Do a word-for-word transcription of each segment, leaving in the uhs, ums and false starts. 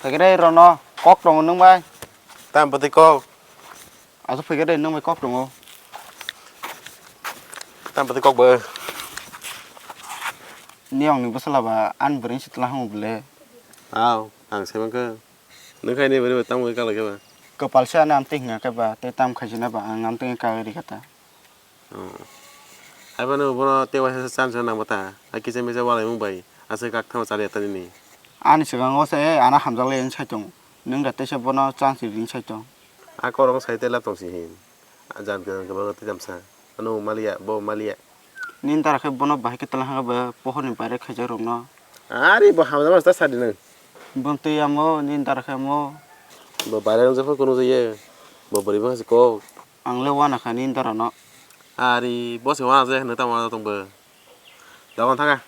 Phaikre rono kok tongo nwng bai. Tam pati kok. Aso phaikre nwng bai kok tongo. Tam pati kok bo. Niyong ni bwsala ba ani bwrwi sitla hango bole. Aw, ang sai mankha. Nwng khai ni bwrwi bai tamo kala khe ba. Kwpal se ani amtwi hwnga khe ba, tei tam khaisina ba ang amtwi kagwi rikha ta. Oh. Haiphano bono tei waisa chance nangma ta. A kisa misa walaimung bai aswk kak thama chaliya ta nini. Ani swkango se ano hamjak lai wng sai tongo. Nwng da teisa bono chance rini sai tong. A korok sai tei lab tong si hin. A jan kwrwng kwbang tei tamsa. Ano maliya, bo maliya. Nini dara khe bono bahai khe twlang ha ba pohor ni baire khaijak rok no. Ari bo hamjak ta sadi nwng. Bo twi amo nini dara khe amo. Bo baire wng jepho kunu jeye. Bo bwrwi bo se kok. Ang le wana kha nini dara no. Ari bo se wana je hinwi tamo wana tong bo. Dogan thanga.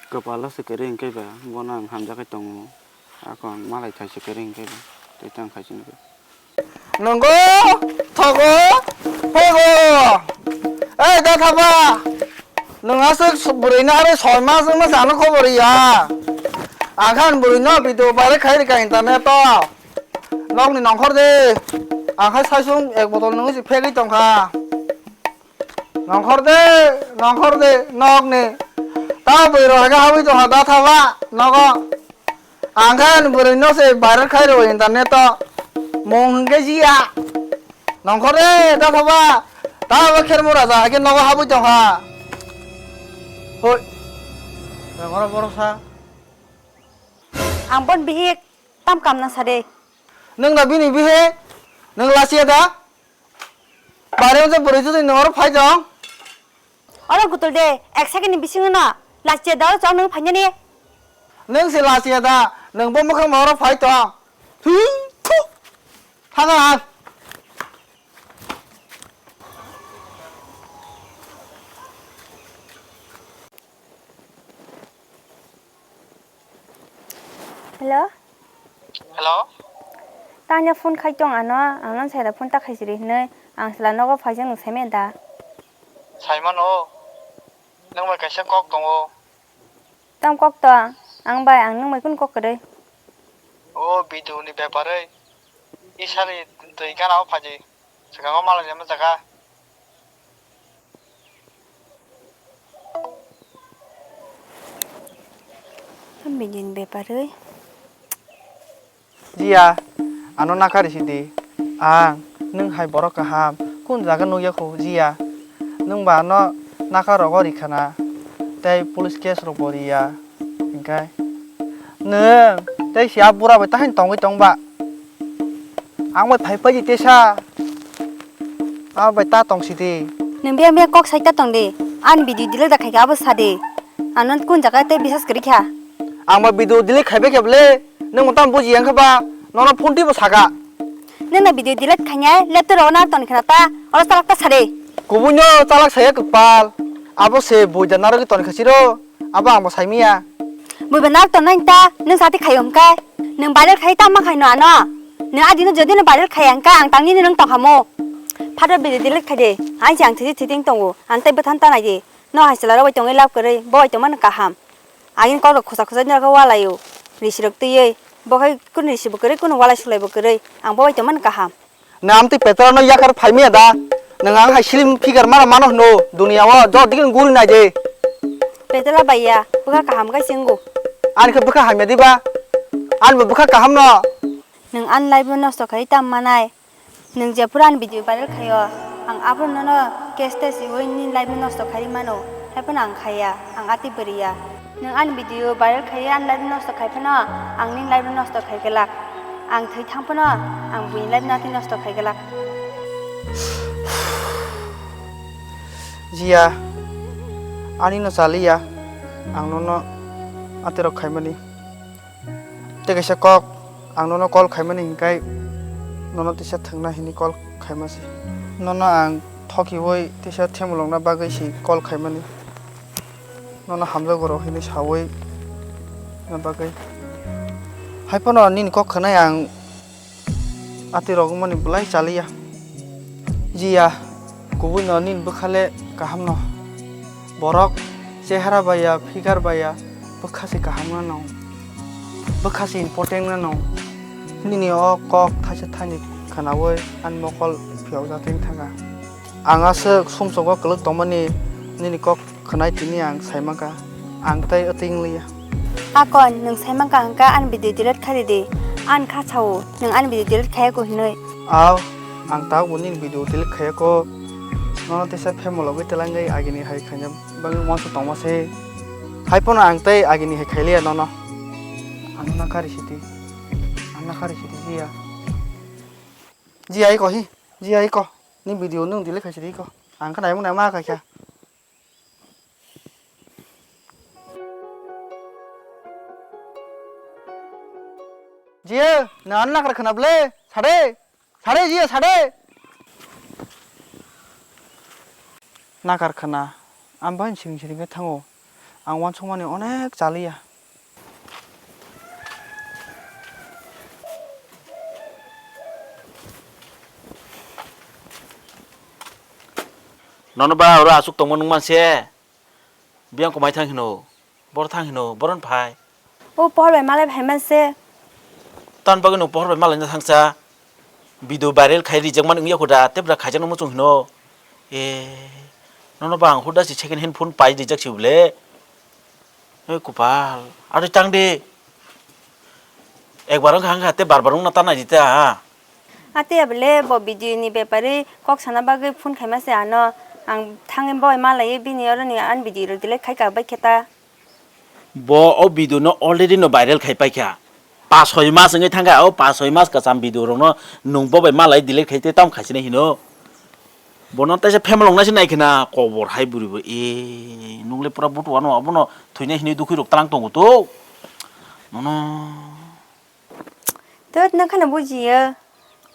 Kwpalo se kwrwi hwnkhe ba, bono ang hamjakgwi tongo. Ako ang malai thai se kwrwi hwnkhe ba, tei tang khai se nukhe. Nongo, thogo, phego. Ei, da thapa. Nwng aswk bwrwi no arwi soi mas wngma se ano khobor ya. Ang khan bwrwi no video viral khai rikha internet o. Nokni nongkhor de. Ang khai saisung ek botol nungwi se phegwi tongkha. Nongkhor de, nongkhor de, nokni. Ta bwrwi rok haikhe habwi tongkha da thaba nogo. Ang khe ani bwrwi no se viral khai rw internet o. Mung hwnkhe jiya. Nongkhor de, da thaba. Ta bo khermura ja haikhe nogo habwi tongkha. Hoi. Nongkhor borok sa. Ang bon bihik tam kam na sa de. Nwng na bini bihe? Nwng lachiya da? Bare unsa bwrwi twi nwng oro phai tong? Oro gutul de, ek second ni bisingo no lachiya da oro chong nwng phainani. Nwng se lachiya da, nwng bo mwkhang ma oro phai tong. Thui, thu. Thanga ang. Hello? Hello? Tanya phone khai tong ano, ang non saida phone ta khaisiri hinwi, ang sela nogo phaijak nwng saimanya da? Saimano, nwng bai kaisa kok tongo. Tam kok tong, ang bai ang nwng bai kunu kok kwrwi? O video ni bepar wi, isari twi gana o phaji, swkango malai lemma jaga. Bini bepar wi. Jiya, ano nakha risi di. Ang, nwng hai borok kaham, kun jaga nukya khu, jiya. Nwng ba ano nakha rogo rikhana, tei police case rok bo riya. Hingkhe nwng tei si a bura bai tahini tongwi tong ba? Ang bai phai phai di tesa. Abo bai ta tong sidi. Nwng biyang biyang kok sai ta tong di. Ani video delete da khai khe abo sa di. Ano kun jaga tei bisas kwrwi kha. Ang bai video delete khai bai khe bole. Nwng bo tamo buji yang kha ba. Nono phone twi bo saka. Nwng na video delete khai nai laptop rogo nar ton khna ta. Oro chalak ta sa di. Kubui no chalak saya kwpal. Abo se buida narwgwi ton kha siro. Abo ang bo sai manya. Bui ba nak ton nai ta, nwng sati khai hwnkhe. Nwng viral khai ta ma khai no ano. Nwng adino jodi no viral khai hwnkhe ang tang nini nwng tong hamo. Phatro video delete khai de. Ang se ang thidi thidi tongo. Ang tei bwthan ta nai di. No hai chwla rok bai tongwi love kwrwi, bo bai tongmani kaham. Agini kok rok khosa khosa ni rok walaio. Risi rok twiwi. Bo khai kun risi bo kwrwi, kun walai sulai bo kwrwi. Ang bo bai tongmani kaham. Nwng amtwi Petra no yakar phaimaya da? Nwng ang hai slim figure mano mano hwno duniya o, jor digi guri nai de. Petra bai ya, bwkha kaham khe se wngo. Ani khe bwkha hamya diba? Ani bo bwkha kaham no. Nwng ani life no nosto khai tam manai. Nwng jephuru ani video viral khaio, ang aphuru nono case test iwi nini life no nosto khai mano. Haiphano ang khaiya, ang atwi bwrwi ya. Nwng ani video viral khaiwi ani life nosto khai phano, ang nini life nosto khai glak. Ang thwi thang phano, ang buini life no atwi nosto khai glak. Jiya, ani no chaliya, ang nono atwi rok khaimani. Tei kaisa kok, ang nono call khaimani hinkhai nono tisa thwngna hinwi call khaima se. Nono ang thokiwi tisa themulokna bagwi se call khaimani. Nono hamjago rw hinwi sawi na bagwi. Haiphano nini kok khwnai ang atwi rogmani belai chaliya. Jiya, kubui no nini bwkha le kaham no. Borok Chehara baya, figure baya, bwkha se kaham nw nw, bwkha se important nw nw. Nini o kok thaisa thani khwnaui ani mokol phiyokjak tei thangkha. Ang aswk sumsok o kwlwk tongmani nini kok khwnai tini ang sai mankha, ang tei wtwi wngliya. Akon, nwng sai mankha hwnkha ani video delete khai ridi. Ani kha sao, nwng ani video delete khaiya ko hinwi. Aw, ang tabukbo nini video delete khaiya ko. Nono teisa family logwi twlangwi agini hai khaina bagwi uansuk tongma se. Hai phano ang tei agini hai khailiya nono. Ano nakhari sidi. Ano nakhari sidi jiya. Jiya iko hi. Jiya iko. Ni video nwng delete khai sidi iko. Ang kha naimung naima kha kha. Jiya, na ano nakhar khana ble. Sade. Sade jiya, sade. Nakar khana, ang bai siring siring khe thango. Ang uansukmani onek chaliya. Nono ba oro aswk tongma nung manse. Biyang kwmai thang hino, bor thang hino, boron phai. O pohor bai malai phai manse. Tan bagwi no pohor bai malai na thangsa. Video viral khai rijak man wngya khuda, tebra khaijak no muchung hino. E, nono ba ang huda si second hand phone pai rijak si bole. E kupal, aro tang de. Ekbar wngkha wngkha, te bar bar wngna ta nai di ta. Ate abole bo video ni bepari kok sana bagwi phone khaima se ano. Ang thangwi boi malai bini oro ni an video rok delete khai ka bai khe ta. Bo o video no already no viral khai paikha. Pas soi mas wngwi thangkha, o pas soi mas kwcham video rok no nwng bo bai malai delete khai te tam khaisina hino. Bono taisa family ongna se nai khna kobor hai buri bo. E, nungle pura butu ano abono thwina hinwi dukhi rok tlang tongo to. Nono. To nang khana bujiyo.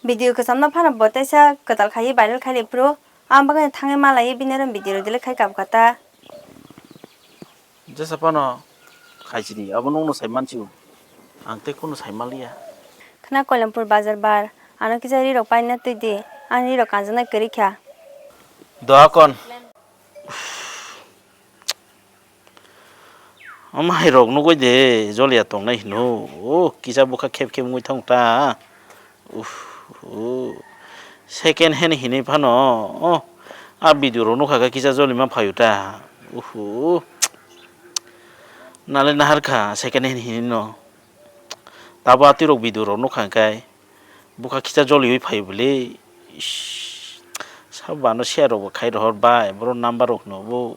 Video kwcham no phano bo taisa kwtal khai viral khai le phuru. Ang bagwi thangwi malai bini oro video rok delete khai kap kata. Jesa phano khaisidi, abo nungno sai mansigo. Ang tei kunu sai manliya. Khna Koilampur bazar bar, ano kisa ri rok paina twi di, ani ri rok kanjaknai kwrwi kha. Doa kon. O mai rok nugui de, joliya tongnai hino. O, kisa bwkha khep khep wngwi thang ta. Uff, uh, second hand hinwi phano, oh, a video rok nukha khe kisa jolima phaio ta. Uff, uh, nale nahar kha second hand hinwi no. Tabo atwi rok video rok nukha khe bwkha kisa joliwi phaio bwle. Ish, sabo ano share rok bo khai rohor bai, boro number rok no bo.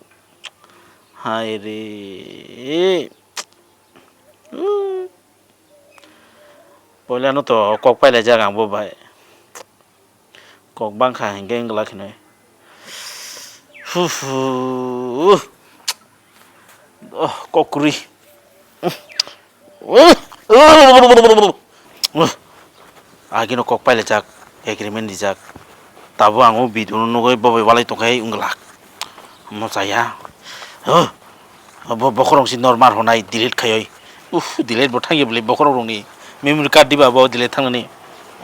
Hai re. Uh. Poila no to kok pailaijak ang bo bai. Kok bangkha hinkhe wngla khinai. Hu hu. Oh, kok kwrwi. Agino kok pailaijak, agreement rijak. Tabo ang o video no nugui bo bai walai tongkhai wngla. Mo chaya. Huh. Bo bokhorok si normal honai delete khaioi. Uff, delete bo thangya bwle bokhorok rokni memory card diba bo delete thangnani.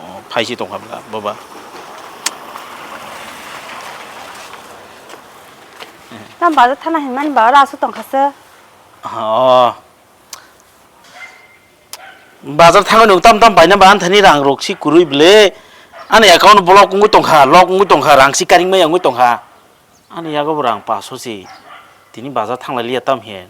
Oh, phaisi tongkha bwla boba. Tam bazar thana hinmani ba ora aswk tongkha se. Oh. Bazar thangmani tam tam baina ba anthani rang rok si kwrwi bwle. Ani account block wngwi tongkha, lock wngwi tongkha, rang si karing maya wngwi tongkha. Ani yago bo rang paso se. Tini bazar thanglai liya tam he.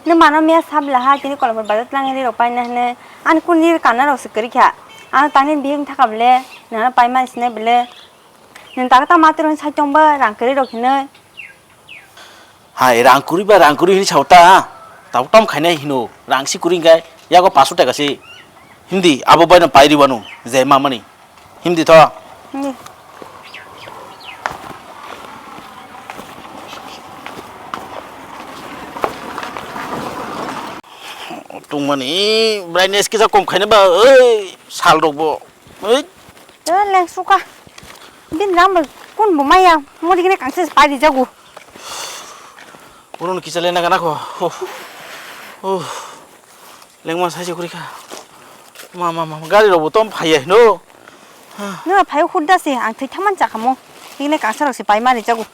Nung mano miya sab laha tini Kolomor bazar tlangnai rok paina hene. Ani kun ni kana rok se kwrwi kha. Ano tangni bihik thaka bole. Nana paima sinai bole. Nung taka ta matir hwn sai tong ba rang kwrwi rok hinoi. Hai rang kwrwi ba rang kwrwi hini sao ta. Tabo tam khainai hino. Rang si kwrwi hingkai. Yago paso taka se. Hindi abo bai no pai ri wano. Je mamani. Himdi tho. Himdi. Tungmani brightness kisa kom khaina ba, oi, sal rok bo. Oi. Eh, leng suka. Bin ram kun bo maya. Modi kene kangse pai di jago. Uno kisa lena kana ko. Oh. Oh. Lengma saise kuri kha. Ma, ma, ma, gari rok bo tom phaiya hino. Nuna phai hudda se, ang thwi thaman chakamo. Ikne kangsa rok se pai mani chago.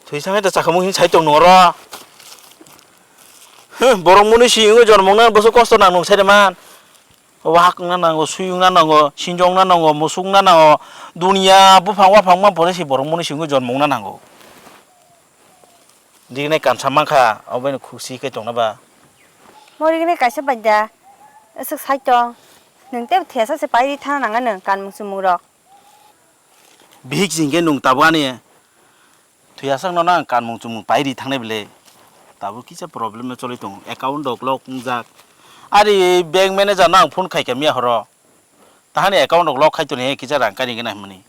Thwi sangai ta chakhamung hin sai tong noro. Huh, borok muni si wngwi jormo wngna boso kosto nang nung sai de man. Wahak wngna nango, sui wngna nango, sinjo wngna nango, musuk wngna nango. Dunia buphang waphang ma pore si borok muni si wngwi jormo wngna nango. Digini kansa mankha, obo bai no khusi khe tongna ba. Mo digini kaisa bai da. Aswk sai tong. Nwng tei thesa se pai ri thana nang ano kanmung chumung rok. Bihik si hinkhe nwng tabuk ani thwiyasak no ang kanmung chumung pai ri thangnai bwle. Tabuk kisa problem no choli tongo, account rok lock wngjak. Ari bank manager no ang phone khai kha miya horo. Tahani account rok lock khai toni kisa rang kani gana hwnmani.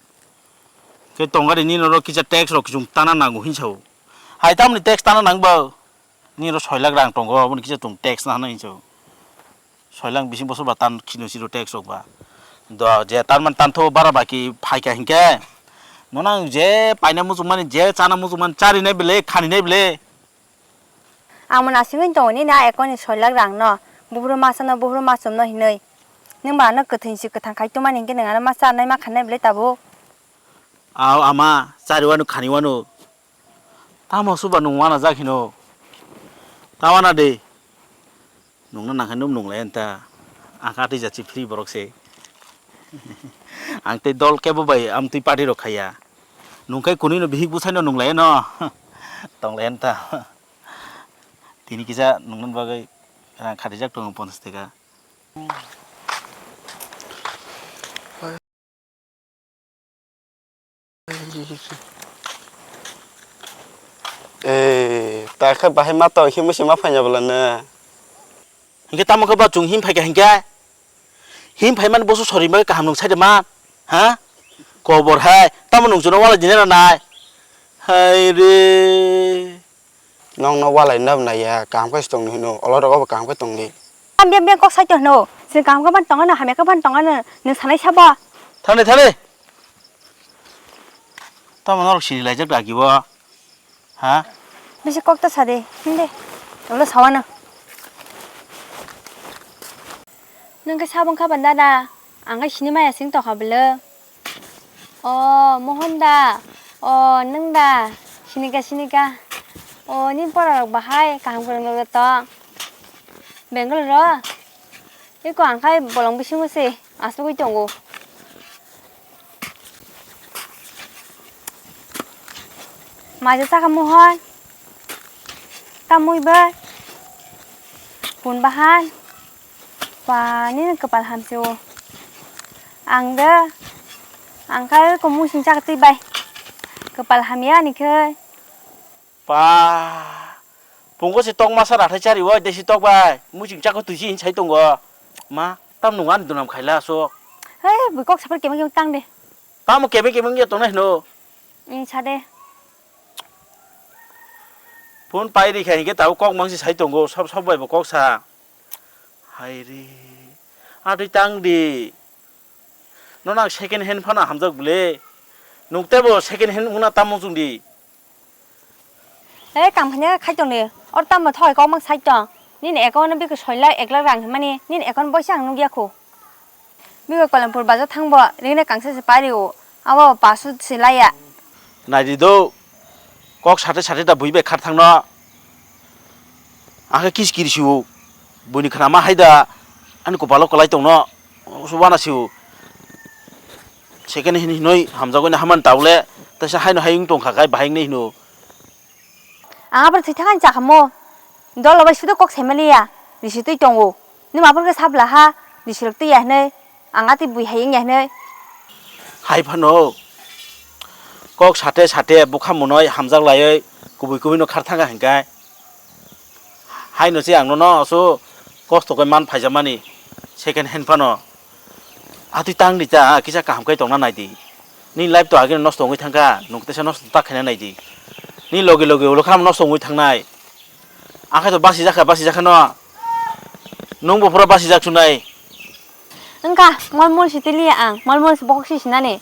Khe tongari nini oro kisa tax rok kisung tana nango hinsa o. Hai tamni tax tana nang ba? Nini oro soi lakh rang tongo, aboni kisa tung tax na hwnwi hinsa o. Soilang bising bosor ba tan khino siro tax rok ba. Do je tan man tan tho bara baki phaika hinkhe. Nono ang je paina muchung mani, je chana muchung mani, charinai bele, khaninai bele. Ang mona singwi tongo nini a account ni soilak rang no. Buphuru masa no, buphuru masum no hinwi. Nwng ba ano kwthwi si kwthang khai tongmani hinkhe nwng ano ma chanai ma khanai bele tabuk. Aw ama, chari wano, khani wano. Tamo suba nwng wana jak hino. Ta wana de. Nungna nangkhe nung nunglai anta. Ang kha twi jachi free borok se. Ang tei dol kebo bai amtwi party rok khaiya. Nungkhai kunui no bihik bwsai no nunglai no. Tonglai anta. Tini kisa nungna bagwi rang khatijak tongo ponchas taka. Eh, ta khe bahai ma tong, himwi se ma phaina bwla na. Hinkhe tamo khe ba chwng him phaikha hinkhe? Him phaimani boso sori bagwi kaham nung sai de ma? Ha? Kobor hai, tamo nung chwngno walai dina na nai? Hai re. Nokno walai nab naiya, kaham khe se tongdi hino, olorok obo kaham khe tongdi. Ang biyang biyang kok saito hino, chwng kaham khe phano tongano, hamya khe phano tongano, nwng sanai sabo? Thani, thani. Tamo norok sini laijak da gibo? Ha? Bisi kok ta sadi, hindi. Ulo sawano. Nwng khe sabong kha ban dada, ang khe sini maya sing tokha bwlw. O, Mohon da. O, nwng da. Sinika, sinika. O, nini pora rok bahai kaham kwrwng rok tong. Bangalore ro? Eko ang khai bolong bisingo se asugwi tongo. Maja chakha Mohon. Tamwi bai. Kun bahan. Pa, nini kwpal hamsi o. Ang de, ang kha eko musing chakha twi bai. Kwpal hamya ni khe. Pa, pungo se tok masa rathai chari o, desi tok bai. Musing chakha twi si insai tongo. Ma, tam nung ani dunam khaila so. Hei, bui kok sapar kemeng kemeng tang de. Tamo kemeng kemeng ya tongnai hino. Ing sa de. Phone pai ri kha hinkhe tabuk kok mangsi sai tongo, sob sob bai bo kok sa. Hai re. Atwi tang di. Nono ang second hand phano hamjak bwle. Nuk tei bo second hand wngna tamo chwng di. Ei, kam khanya khai tong di. Or tamo thoi kok mang sai tong. Nini account no bikhe soi lakh ek lakh rang himani. Nini account boisa ang nukya khu. Bikhe Koilampur bazar thangbo. Ringna kangsa se pari o. Abo pasu se laya. Nai di do. Kok sate sate da bui bai khar thangno. Ang khe kis kiri si o. Buini khna ma hai da. Ani kopalo kwlai tongno. Usu wana si o. Second hand hinoi hamjagoi na haman taule. Taisa haino hai wng tongkha kai bahai wngnai hino. Ang abro thwi thangani chakha mo. Dolo bai sudo kok saimaliya. Risi twi tongo. Nima abro khe sabla ha. Risi rok twi ya hinoi. Ang atwi bui hai wng ya hinoi. Hai phano. Kok sate sate bukha munoi hamjak laioi. Kubui kubui no khar thangkha hinkai. Haino se ang nono so kosto khe man phaijakmani second hand phano. Atwi tang di ta, kisa kaham khe tongna nai di. Ni life to agini nosto wngwi thangkha, nwng teisa nosto ta khaina nai di. Ni logi logi ulo kham nosto wngwi thangnai. Ang khe to basi jakha, basi jakha no. Nwng bo pura basi jak chunai. Wngkha, mol mol si tiliya ang, mol mol si bokhok si sinani.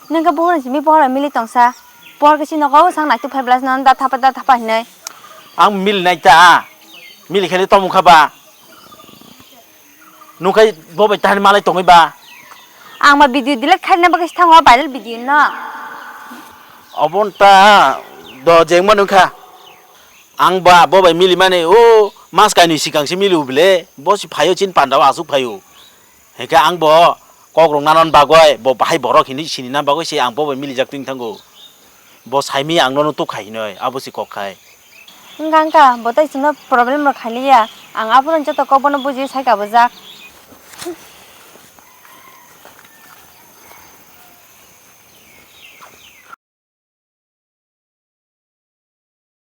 Nwng khe bohrok simi bohrok mili tongsa. Bohrok khe si nogo sang naituk phai bwlai sino da thapa da thapa hinwi. Ang mili nai ta. Mili khe le tong wngkha ba. Nwng khe bo bai tahani malai tongwi ba. Ang ba video delete khaina bagwi si thango viral video no. Obo wng ta Do jengma nungkha. Ang ba bo bai mili mani o mas kainwi sikang se mili ubile. Bo si phaio chin panda o asuk phaio. Hekhe ang bo kok rok nanan bagoi bo bahai borok hini sini nan bagoi se ang bo bai mili jak twing thango. Bo saimi ang nono tuk khai hinoi abo si kok khai. Wngkha wngkha bo tai chwngno problem rok khailiya. Ang abono joto kok bono buji sai kabujak.